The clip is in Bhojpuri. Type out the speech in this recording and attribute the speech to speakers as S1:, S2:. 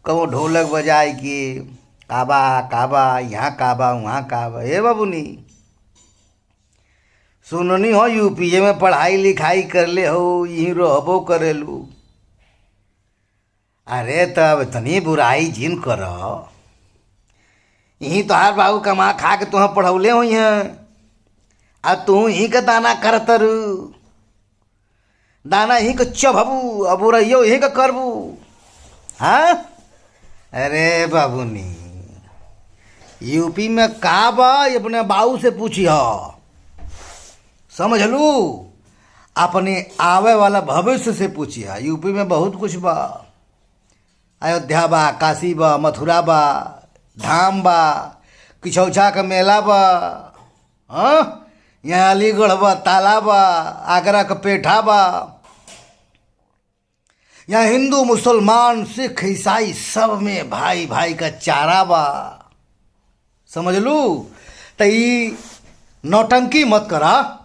S1: कबो ढोलक बजाए के काबा काबा यहाँ काबा वहाँ काबा। हे बाबूनी, सुननी हो यूपीए में पढ़ाई लिखाई करले हो, यहीं रहबो करेलू। अरे तब इतनी बुराई जिन कर, यहीं तोहार बाबू कमा खा के तुहा पढ़ौले हुई हैं, आ तू यहीं के दाना करतरू, दाना यहीं के चबबू, अब रहियो यहीं के करबू। हाँ, अरे बाबूनी, यूपी में का बा ये अपने बाबू से पूछी हो, समझ लू? अपने आवे वाला भविष्य से पूछी है। यूपी में बहुत कुछ बा, अयोध्या बा, काशी बा, मथुरा बा, धाम बा, किछौछा का मेला बा, हाँ, यहाँ अलीगढ़ बा, ताला बा, आगरा का पेठा बा। यहाँ हिंदू मुसलमान सिख ईसाई सब में भाई भाई का चारा बा, समझ लू? त ई नौटंकी मत करा।